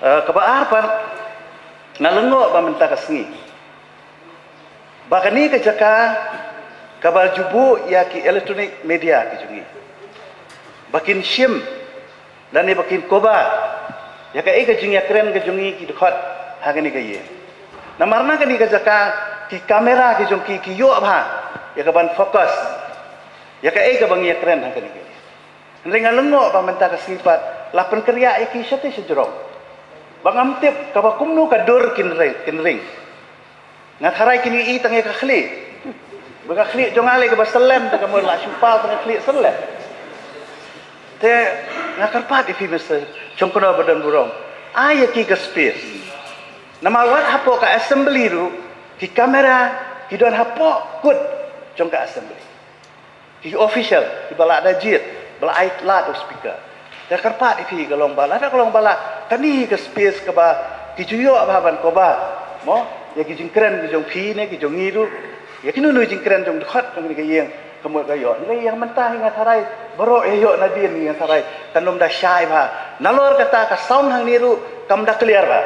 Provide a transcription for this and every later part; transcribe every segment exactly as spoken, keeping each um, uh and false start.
Eh, kaba ar pat, nga lyngngoh ba mynta ka sngi ba kane ka jaka kaba ju buh ïa ki electronic media ki jong ngi ba kin shim lane ba kin cover ïa kaei ka jingïakren ka jong ngi ki dkhot ha kane ka ïing. Namar na kane ka jaka ki kamera ki jong ki ki ïoh bha ïa kaban focus ïa kaei kaba ngi ïakren ha kane ka ïing. Hynrei nga lyngngoh ba mynta ka sngi pat la pynkynriah ïa ki shatei shajrong. Ba ngam tip kaba kumno ka dur kin ring, kin ring. Nga tharai kin ïohi tang ïa ka khlieh. Ba ka khlieh jong nga lei kaba sylem, te ka mut la shu pal tang ka khlieh sylem. Te nga kyrpad ïa phi, Mister Shongkno ba don burom, ai ïa ki ka space. Namar wat hapoh ka assembly ruh ki kamera ki don hapoh kut jong ka assembly. Ki official kiba la da jied, ba la ai lad u speaker. Te kyrpad ïa phi ka long ba la, da ka long ba la kane ka space kaba ki ju ïoh bha ban cover, mo, ïa ki jingkren ki jong phi ne ki jong ngi ruh, ïa kino kino jingkren jong dkhot jong kane ka ïing, ka mut ka ïoh. Hynrei ïa mynta hi nga tharai baroh ïa ïoh nadien hi nga tharai kan ym da shai bha. Nalor kata ka sound hangne ruh kam da clear bha.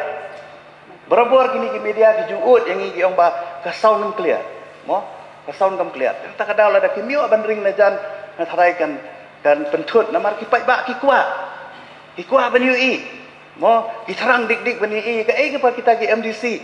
Barabor kine ki media ki ju ud ïa ngi ki ong ba ka sound kam clear. Mo, ka sound kam clear. Te kata ka daw lada kim ïoh ban ring na jan, nga tharai kan, kan pynthut namar ki paidbah ki kwah. Ki kwah ban ïohi. Mo, ki thrang dik dik ban ïohi kaei kaba kita ki M D C,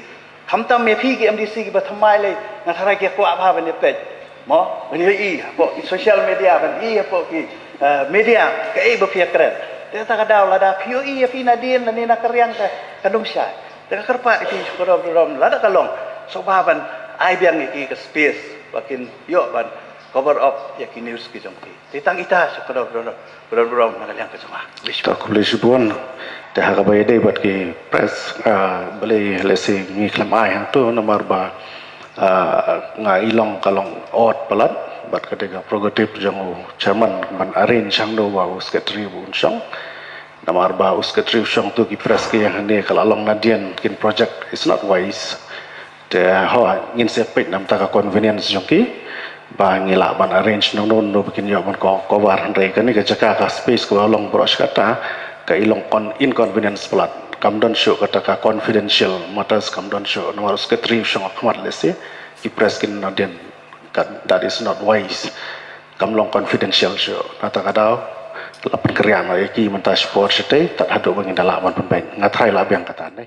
khamtam ïa phi ki M D C kiba thymmai lei, nga tharai ki kwah bha ban ïa peit. Mo, ban ïohi hapoh ki social media, ban ïohi hapoh ki, eh, media kaei ba phi ïakren. Te kata ka daw lada phi ïohi ïa phi nadien lane na ka riang ka, kan ym shai. Te nga kyrpad ïa phi Shongkno ba don burom, lada ka long, sngewbha ban ai biang ïa ki ka space ba kin ïoh ban cover up ïa ki news ki jong ki. Te tang ita Shongkno ba don burom, ba don burom na ka liang ka jong nga. Khublei shibun. Te ha kaba ïadei bad ki press, ah, balei lehse ngi khlem ai hangto namar ba, ah, nga i long ka long ot palat bad ka dei ka prerogative jong u chairman ban arrange hangno ba u secretary ba un shong. Namar ba u secretary u shong to ki press ki ïa hangne ka la long nadien kin project, it's not wise. Te ho ngin sa peit namar ka convenience jong ki ba ngi lah ban arrange nongno nongno ba kin ïoh ban ko-, cover, hynrei kane ka jaka ka space kaba long baroh shi katta ka i long kon-, inconvenience palat. Kam don shuh kata ka confidential matters, kam don shuh namar u secretary u shong ha khmat lehse ki press kin nadien. Ka, that is not wise. Kam long confidential shuh. Nangta ka daw la pynkynriah noh ïa ki mynta shipor shatei tad haduh ba ngin da lah ban pynbeit. Nga tharai la biang kata ne.